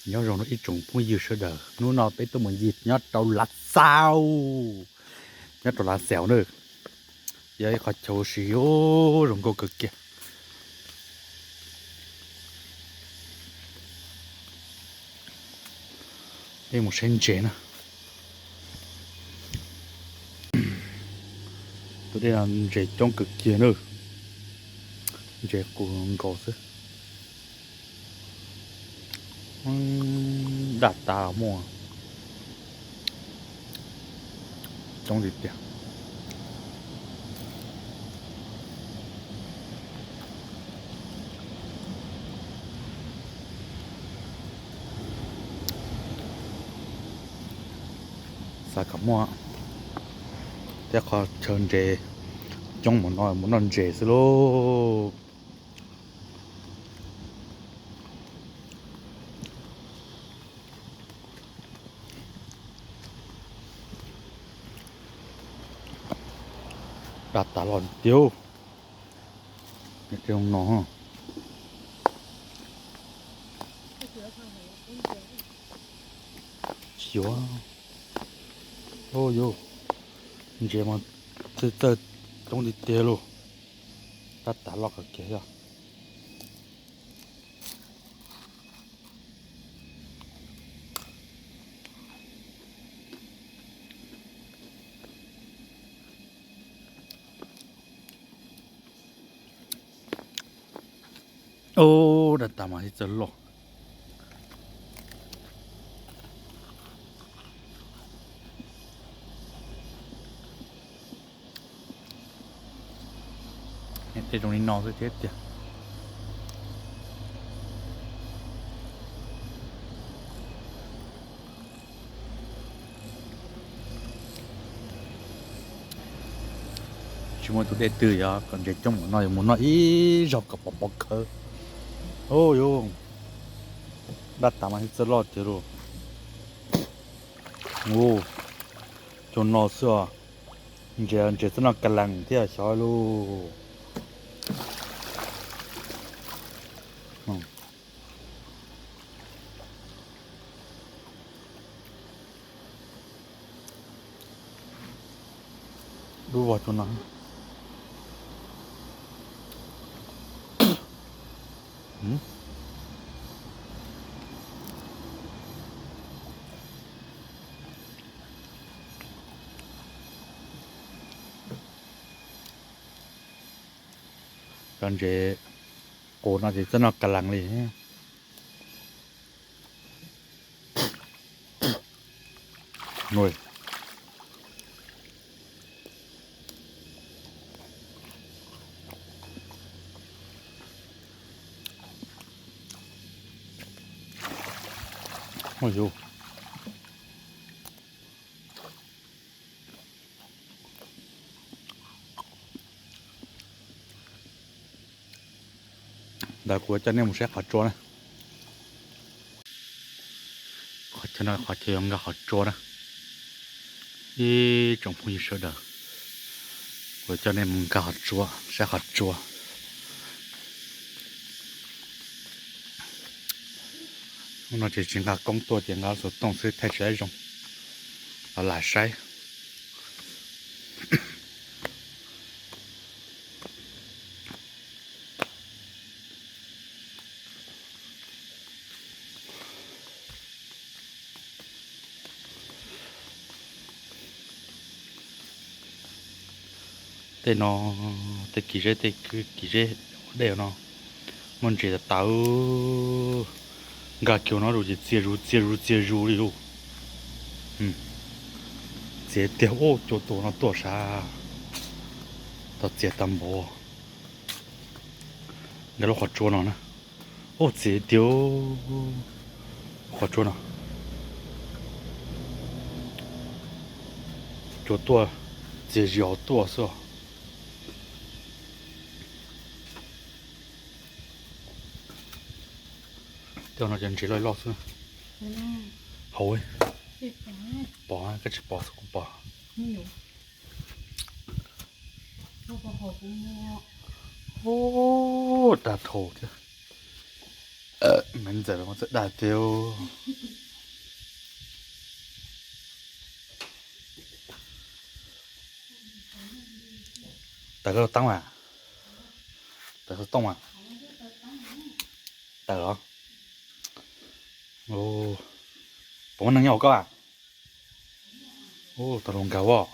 Nyob zoo ib tsoom phooj ywg sawv daws, hnub no peb tuaj mus ncig nyob rau Lav Xaus, nyob rau Lav Xaus na. Yog ib qhov chaw ua si zoo nkauj kawg kiag. Peb mus saib ntses na. Tus dej no ntses coob kawg kiag na. Ntses qus nkaus xwb. Daj tas los muaj. Coob tiag tiag. Xav kom muaj tej qhov chaw ntses coob mus no, mus noj ntses xwb lauj. Daj tas los tiag. Tej no tsis yuav. Yus, ntses mas txawj txawj coob tiag tiag lauj. Daj tas los kawg kiag yog. Ub, daj tas mas sib txawj loj. Tej zoo li no xwb thiab tiag. Tsis muaj tus dej twg yog kom ntses coob mus no, yog mus noj ib zaug kom pov pov khawv. Ub yus, daj tas mas sib txawj loj tiag lauj. Ub, cua no xwb os. Ntses, ntses txawj noj ka lees thiab xyov lauj. Dub vog cua no. Cov ntses qus no ces txawj noj ka lees li. Ntawd kuv coj nej mus saib qhov tsua na. Qhov chaw no qhov chaw yuav nkag qhov tsua na. Ib tsoom phooj ywg sawv daws, kuv coj nej mus nkag qhov tsua, saib qhov tsua. Hnub no ces tsis nqa koob tuaj ces nqa xov tooj xwb thaij tsis zoo, los lam saib. Tej no, tej kis zeb, tej kis zeb dej no muaj ntses tas tas. Nkag kiag no zus ces txias zus txias zus txias zus li lauj. Txias tiag, ub, cua tuaj no tuaj sav, tau txias tau npaum. Nkag lub qhov tsua no na. Ub, txias tiag, qhov tsua no. Cua tuaj, txias zis tuaj xwb. Tej no cov ntses loj loj xwb. Hauv, pom, koj tsis pom kuv pom. Ub, tag dhau thiab. Maiv Ntxawm los txawj dag tiag. Tawm koj tau teeb mas? Tawm koj tau tooj mas? Tawm los? Puas muaj neeg nyob hauv koj a? Tau hluas nkauj os.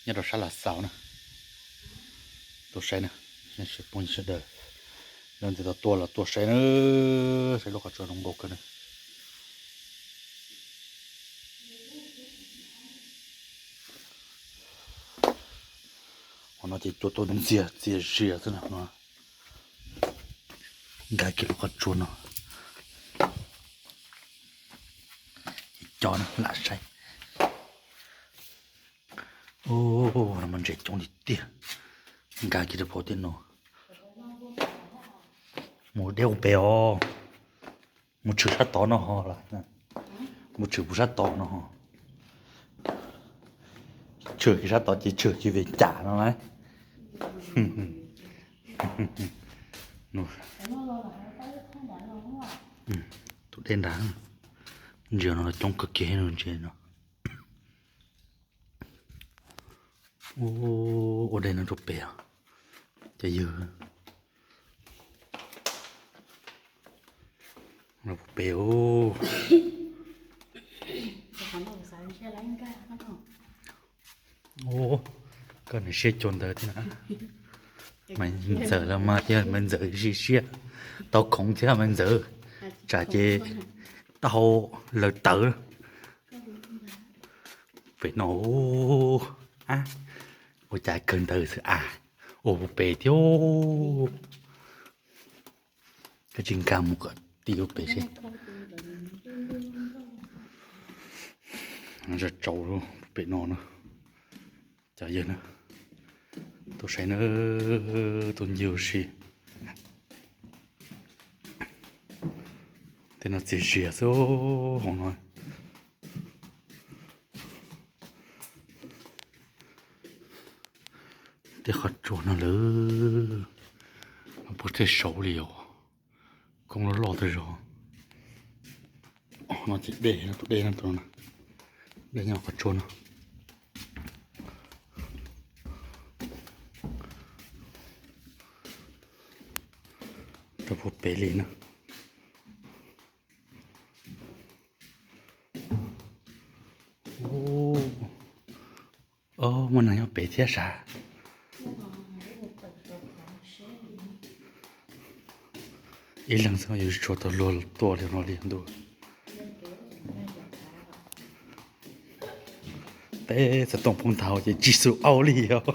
Nyob rau sab Las Xaus na. Tuaj saib na, phooj ywg sawv daws, leej twg tau tuaj los tuaj saib na, saib lub qhov tsua zoo nkauj kawg na. Qhov no ces cua tuaj ntxias txias zias xwb na no. Nkag kiag lub qhov tsua no. Cov no lam saib. Ub, no mas ntses coob tiag tiag. Nkag kiag rau pem tej no. Mus deb ua pem os. Mus tshwm sab tod no ho los. Mus tshwm puag sab tod no ho. Tshwm kiag sab tod ces tshwm kiag pem cas no lauj. Tus dej nrad, ntses no coob kawg kiag no ntses no. Ua dej no rau pem os. Cov yawg, rau pem os. Koj nws siab cuag ntawd thiab na. Maiv Ntxawm los mas thiab, Maiv Ntxawm siab siab, tau khoom thiab Maiv Ntxawm, tsam ces tau lawv tawv. Pem no, ua cas kawg ntawd xwb a, ua puag pem thiab. Koj tsis nkag mus kom tib lub pem seb. Tsaus pem no na, cov yawg na, tuaj saib na, tuaj ncig ua si. Tej no txias zias xwb hauv no. Tej qhov tsua no lawm, puag tej saud li os. Koob loj loj tas zog. No ces dej no, tus dej no, tus no, dej nyob qhov tsua no. Rau puag pem li na. Muaj neeg nyob pem thiab sav. Ib leeg xwb yuav tshuav tau luag tuaj li no li ntuj. Peb xov tooj poob nthav ces tsis xum au li os.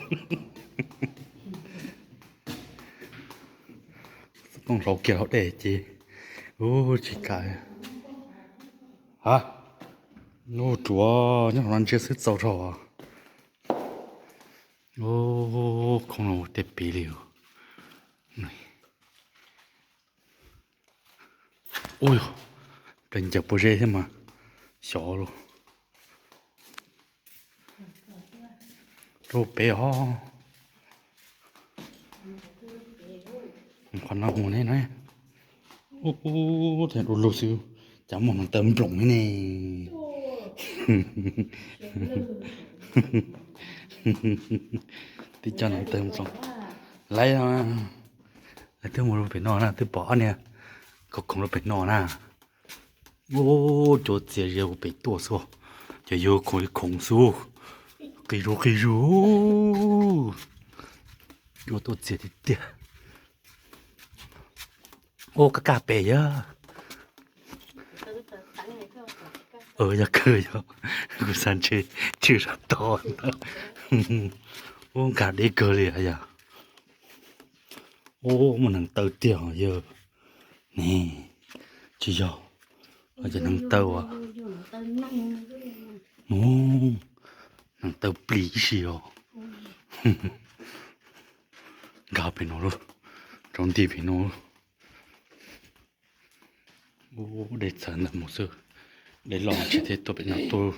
Xov tooj hlauv kiag hauv dej ces, ub, tsis kam. Ha, ub, ruam, nyob hauv no ntsia xwb txaus dhau. Ub, khoob no ua tej pem li. Ub, yog, pes ncaws pob zeb thiab mas xyov los. Rau pem os. Qhov no mus ne no. Ub, ub, ub, du lug xwb, cas muaj hneev taw nploos ne. Twb coj hneev taw nploos. Lawv, lawv twb mus rau pem no na, twb pom ob niag khoov khoov rau pem no na. Ub, cua txias zias ua pem tuaj xwb, ces yog khoov li khoov xwb, qis zuj qis zus, cua tuaj txias tiag tiag. Ub, kaj kaj pem yog. Yog kawg yog, kuv xav ntshe tshwm sab tod ntag. Ub, nkag deb kawg li yog. Ub, muaj hneev taw tiag yog. Ne, tsis yog, ces hneev taw as. Ub, hneev taw plis ib si os. Nkag pem no lauj, rau nti pem no lauj. Ub, dej txawv ntawm mus xwb, dej loj tsis thiaj tuaj pem no tuaj.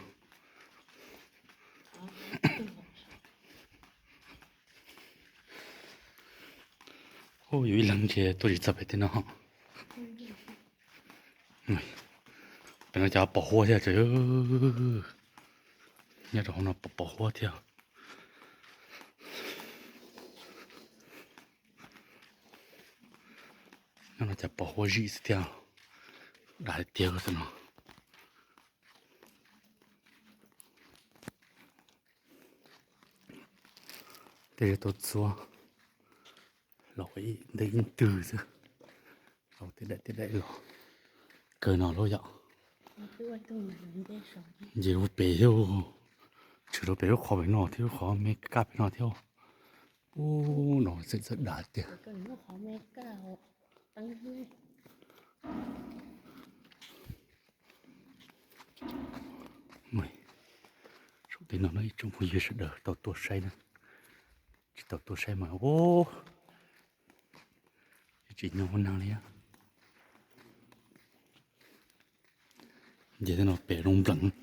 Yus ib leeg ntshe tuaj tsis txog pem tej no. Pem no cas pos huab thiab cov. Nyob rau hauv no pos pos huab thiab. Nyob no cas pos huab zim xwb thiab. Dav tiag xwb no. Tej zej tau txuab los ntej ib ntwg xwb. Los tej daim tej daim los kawg no lub yom. Nce lub pem thiab, tshwm rau pem lub qhov pem no thiab, lub qhov me kaj pem no thiab. Ub, no txawm txawj dav tiag. Saum tej no ib tsoom phooj ywg sawv daws tau tuaj saib na, tsis tau tuaj saib mas ub, tsis nyob ua neeg li. Nce tej no pem zoo nplees.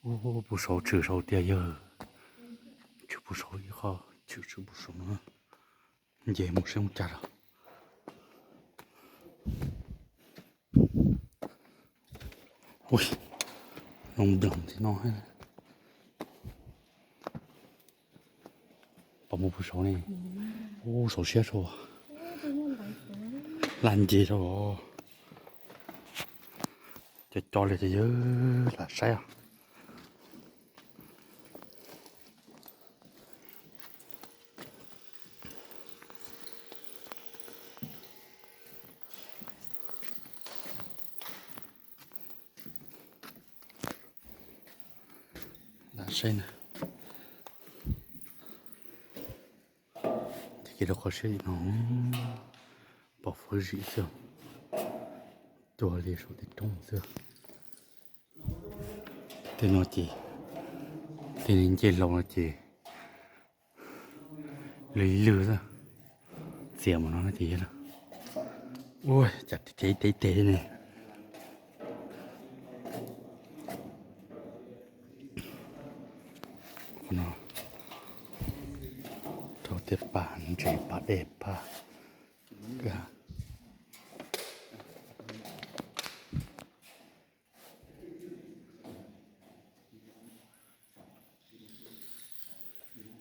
Ub, puv saud tshwm saud tiag yawg. Tshwm puv saud ib qho, tshwm tshwm puv saud no. Nce mus saib mus cas los. Ui, zoo nplees thiab no. Pom mus puv saud ne. Ub, saud siab saud. Lag nce saud. Co co li ces yawg lam saib os. Lam saib na. Ces kev rau qhov siab no pom fuab zim xwb, tuag li saum tej roob xwb. Tej no ces tej ncej laus no ces lwg lwg xwb. Txias mus no ces yog, ua cas tsev ib teg ib teg ne. Qhov no rau tej pas ntses pas dej pas.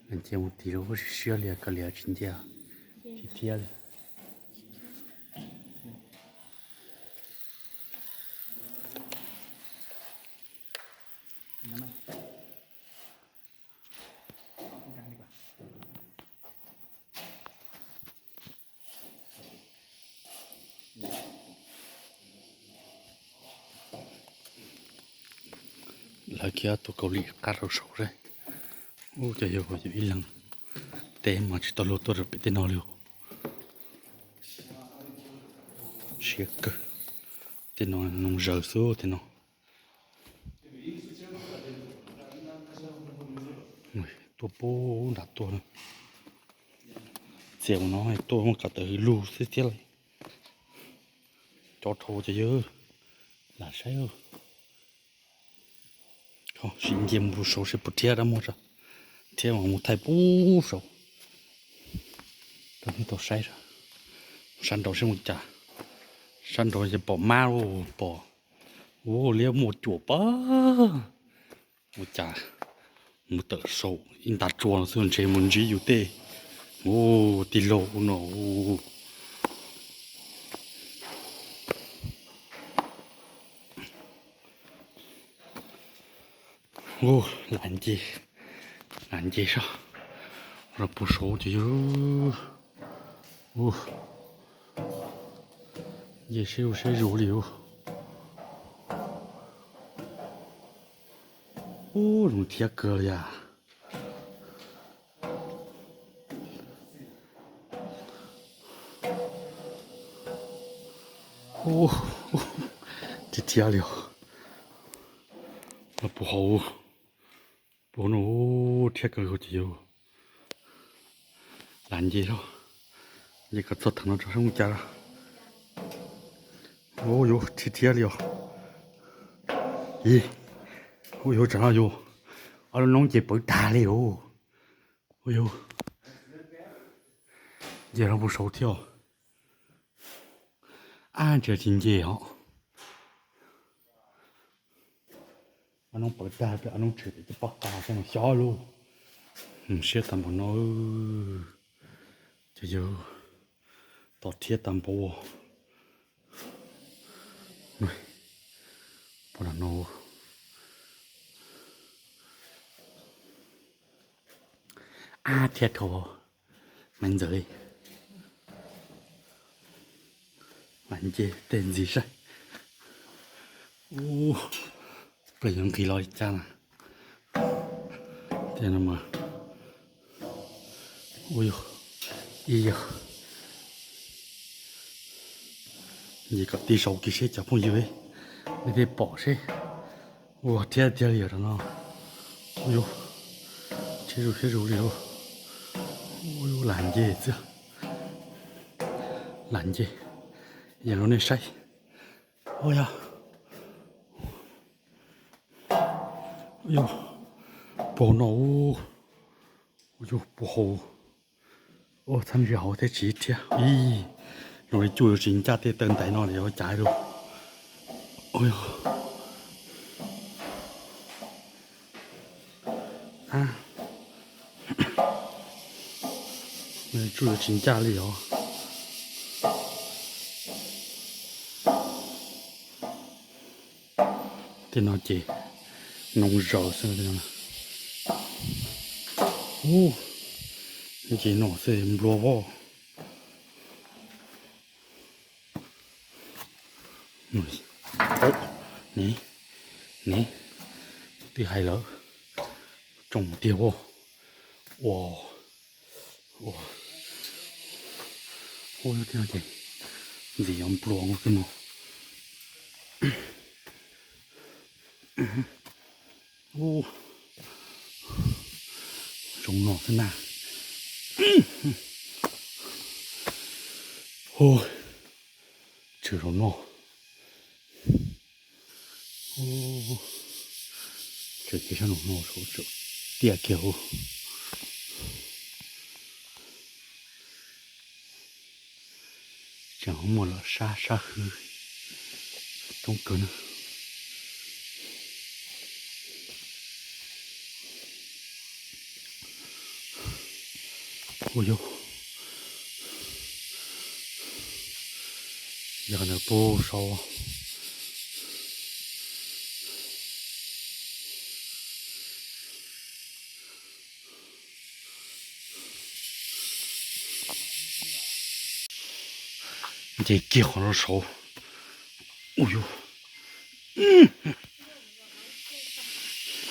Nce mus tim lub siab siab li, kawg li tsis nce, tsis thiab li. Lawv khiav tuaj Kaus Lim qab rau saud seb. Ub, cov yawg yus ib leeg, tej mas tsis tau luag tuaj rau pem tej no li. Siab kawg. Tej no noog zaws xwb tej no. Tuaj pub nram tuaj na. Txias mus no tuaj muaj kav tawv hwv lug xwb thiab li. Cov dhau cov yawg, lam saib. Sim nce mus saud seb puas rhiab dab muag tso, thiab mas mus thaij pub saud. Tau tau saib, sab nraud seb mus cas. Sab nraud ces pom mab, pom, ua liab muaj cuam pab. Ua cas mus tawm saum ib nta tsua no xwb ntshe mus ntsib yus tej, ua tij laug ub no. Lam nce, lam nce sab, rau puag saud ces yog, nce siab ub siab zus li ub. Ub, zoo thiab kawg li yam. Thiab thiab li os. Puag hauv, puag hauv no thiab kawg li ces yog lam nce sab. Ces kom txog thaum no tso saib mus cas. Ua yuav rhiab rhiab li os. Ib, ua yuav tsam no yus ob lub noob ces pawv tag li os. Ua yuav nce no puas saud thiab os. Ab, ntshe tsis nce os. Ob noob pawv tag, ob noob tshem pem cov pob qa xwb no xyov lauj. Siab tag npaum no. Ces yog tom thiab tag npaum. Pom no. Ab, thiab dhau. Maiv Ntxawm, mam nce tej ntxiv saib. Ub, plaws yuav nqis los li cas na. Tej no mas, ua yog, ib yog nce kom tij saud kiag seb cov phooj ywg nej thiaj pom seb. Ua thiab tiag li os no. Ua yog, siab zuj siab zus li lauj. Ua yog, lam nce xwb, lam nce, yog rau nej saib. Ua yog, ua yog, puag no, ua yog, puag hauv. Ua txhab ntsis hauv thiab tsis thiab. Ib, zoo li tsuj yuav tsis ncaj tej taw ntaiv no li, ua cas lauj. Ua yog, tsuj yuav tsis ncaj li os. Tej no ces noo zaws xwb. Ub, ces no xwb nplua voj. Ne, ne, twb hais lawm, tsoo tiag voj. Ua, ua, ua, tej no ces ntxim yuav nplua nkaus xwb no. Ub, zoo no xwb na. Hu, tshwm saum no. Tshwm kiag sab nraum no, tiaj kiag hu. Tseem muaj los sab sab hwb coob kawg na. Ua yog, yog ntawd puag saud. Nce kiag qhov no saud. Ua yog,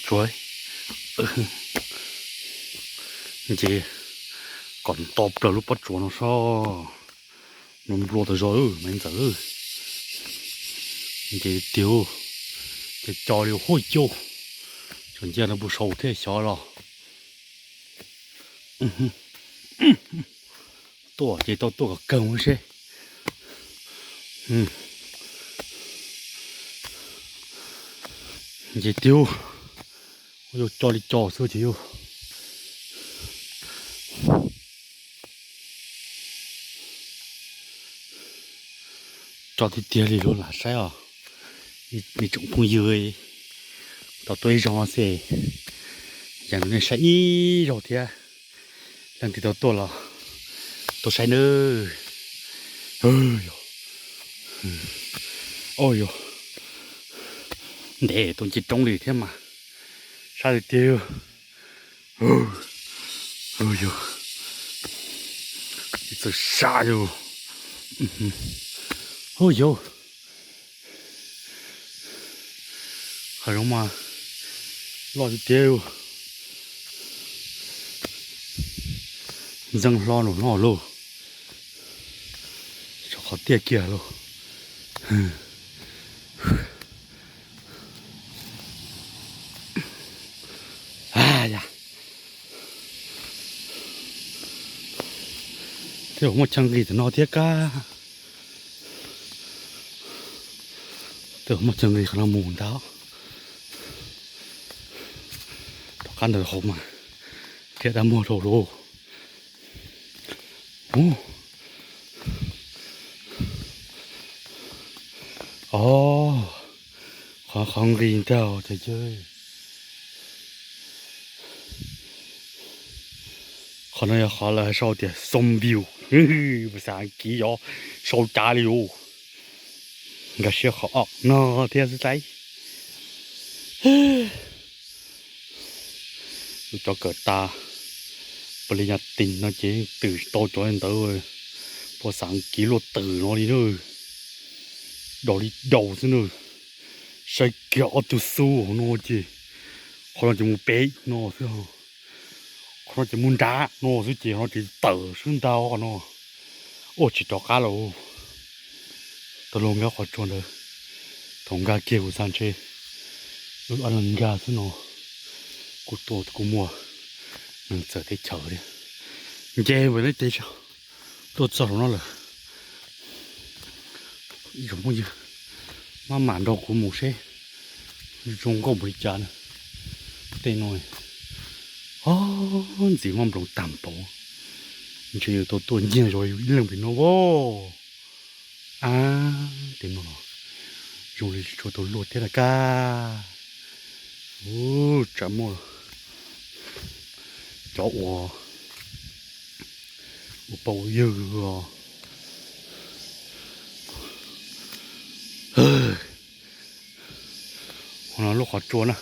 tsuav, nce kom nto plaws lub pob tsuas no soj. Nws nplua tas zog Maiv Ntxawm. Nce tiag, ces co li huaj cauj. Tseem nce no puag saud thiaj xyov los. Tuaj ces tau tuaj kom kawg ua seb. Nce tiag, yus co li co xwb ces yus co tiag tiag li lub lam saib os. Me tsoom phooj ywg, tau tuaj ib zaug no xwb, yog nej saib ib zaug thiab. Leej twg tau tuaj los tuaj saib nawb. Ua yog, ntev tuaj nce roob li thiab mas, sab tiag tiag. Ua yog, txawm sab yus. Ua yog, qhov zoov mas loj tiag tiag. Ntxeev hlo nraum no lauj, saum qhov tiaj kiag lauj. A ya, Tej zaum muaj chaw nqis tam no thiab kab. Tej zaum muaj chaw nqis qhov no mus ntag. Rov qab ntawd hauv mas thiab dab muag dhau lawm. Os, qhov qhov nqis ntag cov yawg. Qhov no yog qhov lawv sau tias xoo view, xav kiv yov sau cav li yus. Nkag siab qhov no thiab xwb tais. Wb cov kawm tas pab li nyas tis no ces twm tsis tau cov ntawd, puas xav kiv luaj twm no li na. Daus li daus xwb na. Saib kiag ob tug xub hauv no ces qhov no ces mus pem no xwb. Qhov no ces mus nrad no xwb ces qhov no ces tawm xwb ntag qhov no. Ua tsis rov qab lawm. Tau luag nkag qhov tsua ntawd, thaum nkag kiag kuv xav ntshe wb ob leeg nkag xwb no. Kuj tuaj kuj muaj neeg txawv teb chaws thiab. Nce npawg neb tes tuaj txog hauv no lawm. Ib zaug muaj ywg maj mam nrog kuv mus seb zoo nkauj npaum li cas na. Tej no, o, ntxim muaj nploos tag npaum. Ntshe yuav tau tuaj nyiag zog yus ib leeg pem no as. Tej no los zoo li tsis tshua tau luaj thiab na kab. Ub, tsam muaj cov ua, ua pog ua yawg os. Hauv no lub qhov tsua na,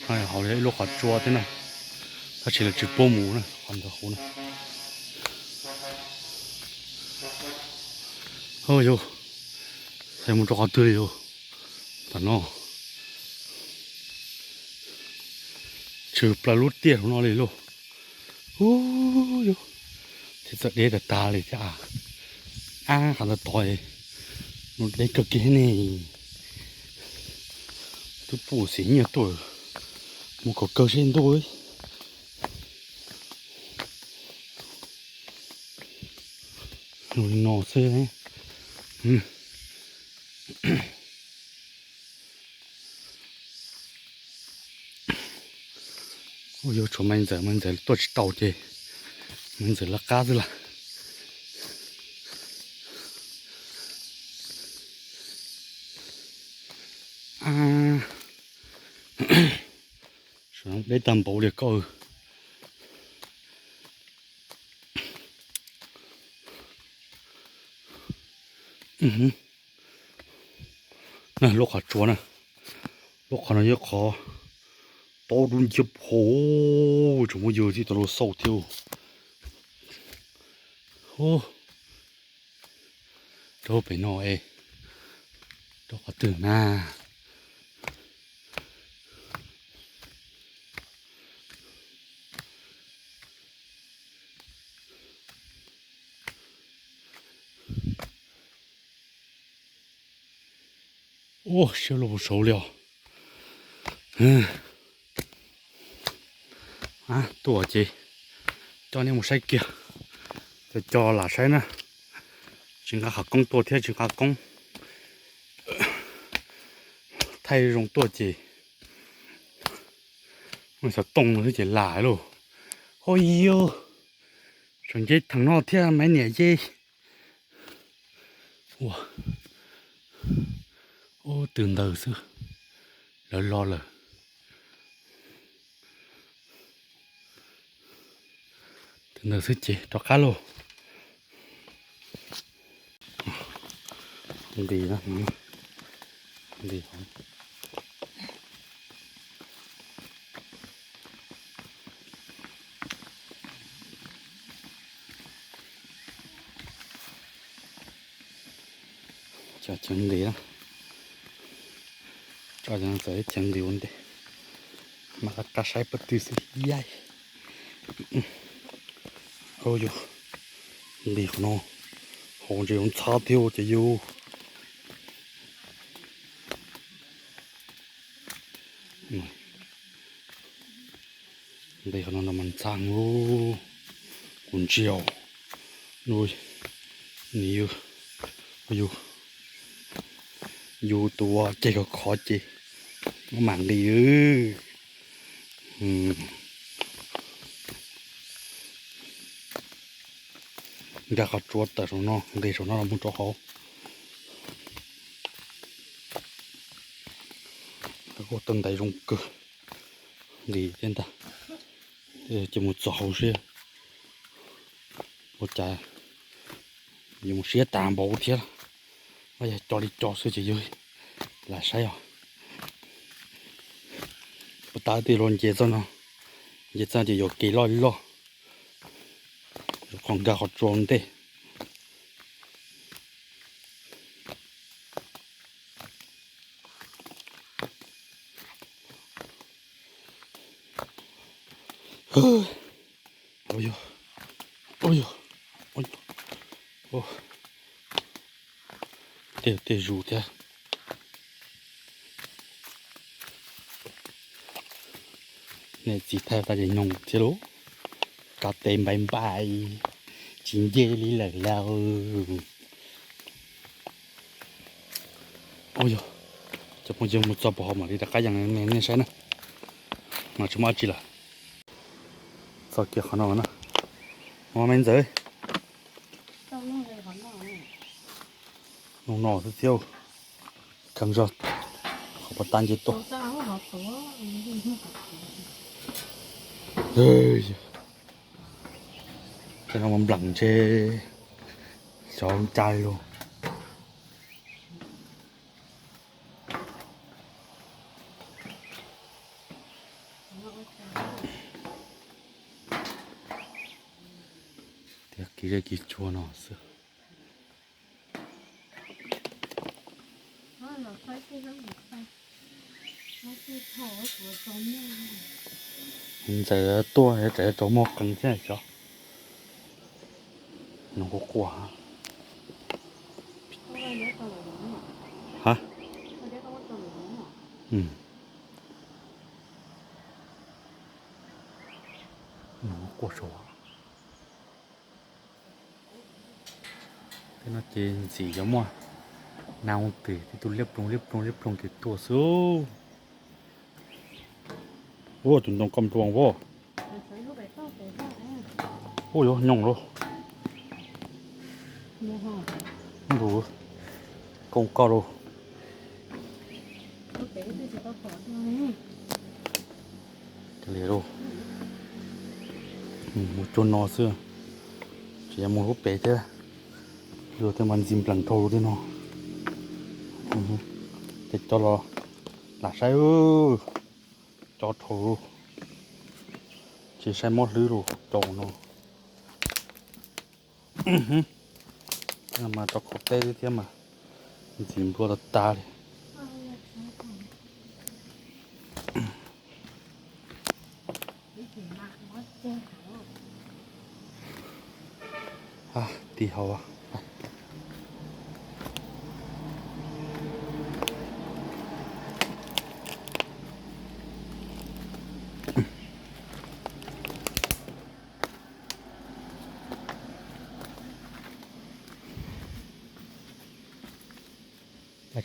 hauv ib lub qhov tsua thiab na, tab sis lawv tsis pub mus na qhov ntawd hauv na. Yus, yus mus rau qhov twg li yus? Tam no tshwm plaws lub tiaj hauv no li lauj. Ub, yus, thiab txawm deb tag tag li thiab. Ab, qhov ntawd tod, deb kawg kiag ne. Twb pum xim nyiaj tuaj mus kom kawg seb ntuj. Zoo li no xwb. Ua yuav tshuav Maiv Ntxawm, Maiv Ntxawm tuaj tsis tau ces Maiv Ntxawm lawv qab xwb las. Deb tag npaum li koj. Lub qhov tsua na, lub qhov no yog qhov tob dub nciab pha, tseem muaj yawg thiab tau luag xauj thiab. Rau pem no es, rau qhov twg na? Ua siab luaj puag saud li os. Tuaj ces coj nej mus saib kiag, coj coj lam saib na. Tsis nqa qhov koob tuaj thiab tsis nqa koob, thaij zoo tuaj ces xov tooj no xwb ces lam lauj. Hos yog, tseem nce theem no thiab me niam ye. Ua, ub, tw ntawd xwb, lawv los lawm. Tw ntawd xwb ces rov qab lauj. Nti, nti. Cov chaw nqis, tso cov no txawm ib chaw nqis ua ntej, mam rov saib pob tw xwb yaij. Yus, nqis qhov no, hauv ntses yuav ntxhab thiab ua ces yus. Nqis qhov no mas ntxhab, kuv ntsia os, Ui, nws yug, yug, yug tus ceg khov khov ces muab mam nqis. Nkag qhov tsua tawm saum no, nqis saum no los mus rau hauv. Kuj tau ntaiv zoo kawg, nqis thiab ntag. Ces mus txog hauv seb ua cas, yuav mus siab tas npaum thiab. Yog co li co xwb ces yog lam saib os. Puas tas tej los nce txoj no, nce txoj ces yuav kev loj loj, yuav qhov nkag qhov tsua ntej. Ua yog, ua yog, tej, tej zus thiab. Nej txiv thaij tau ces noog thiab lauj, kav tes npai npai, tsis nce li lawm lauj. Ua yog, cov phooj ywg, mus txog puag hauv mam li rov qab yees nej saib na. Mas tsis muaj dab tsi lawm. Txog kiag qhov no na, me ntxawm, nug no xwb thiab, kheev zog qhov puas tag nce tuaj. Tej no mas npleem ntshe xyov ua cas li lauj. Tias kiv zej kiv tsuag no xwb. Ntxawm tuaj tseem tau muag qees thiab xyov. Noog quaj quaj. Ha? Noog quaj saud. Tej no ces ntxim yog muaj nag twm tib tug liab ploog liab ploog liab ploog kev tuaj xwb. Ua tus ntoo koj npluas as. Ua yuav nyoos lauj. Ntu koob koj lauj. Li lauj, mus cuag no xwb, tsis yog mus lub pem thiab. Luag tej mas ntxim nplees dhau tej no. Ces cov los lam saib, cov dhau, tsis saib mob hlwb los cov no. Mas rau qhov teb thiab mas ntxim nplua tas tas li. Tig hauv.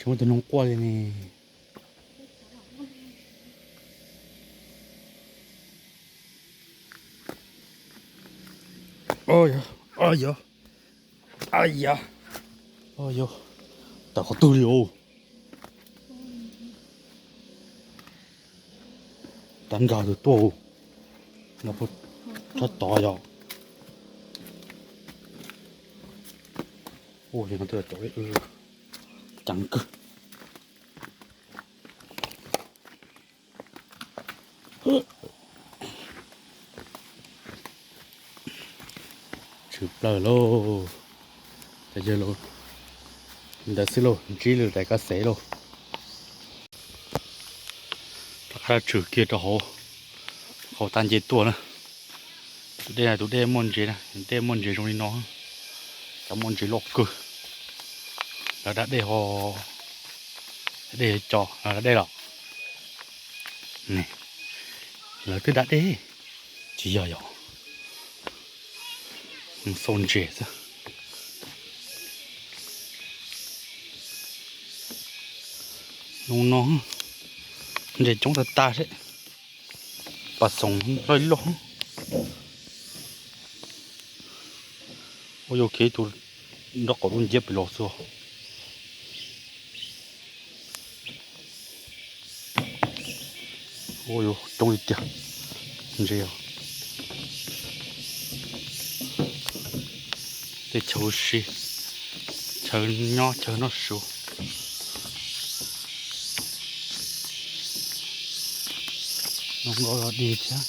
Tsis muaj tus noog quaj li ne. Yog, yog, tawm qhov twg li os. Tab nkag tus tuaj, nkag puag tsob tod yog. Ua li no twb caum li, ceev kawg. Tshwm plaws lauj. Cov yawg lauj, ntawd xwb lauj, ntsib lwm daim kab xev lauj. Rov qab tshwm kiag rau hauv, hauv tag nce tuaj na. Tus dej, tus dej muaj ntses na, dej muaj ntses zoo li no, cov muaj ntses loj kawg. Lawv da dej ho, dej co, lawv da dej los. Lawv twb da dej, tsis yog yog xauj ntses xwb. Noo no ntses coob tag tag seb. Pas xoom loj loj. Ua yuav kev tus nraub qaum dub nciab pem los xwb. Ua yuav coob li tiag. Ntses os. Tej chaw ua si, chaw nyob chaw noj su. Zoo nkauj dig thiab.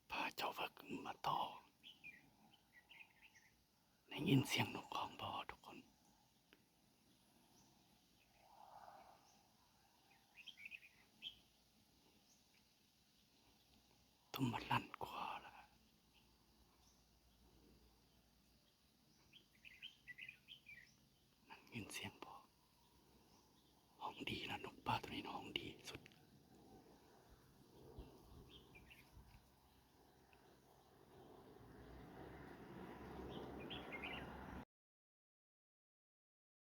Pab cov vawm mas tau, neeg ib ntxhiab nws qhov npog rau qhov tus mas laj kua lawm. Neeg ib ntxhiab npog, hoom di no nws pab tus ni no hoom di xub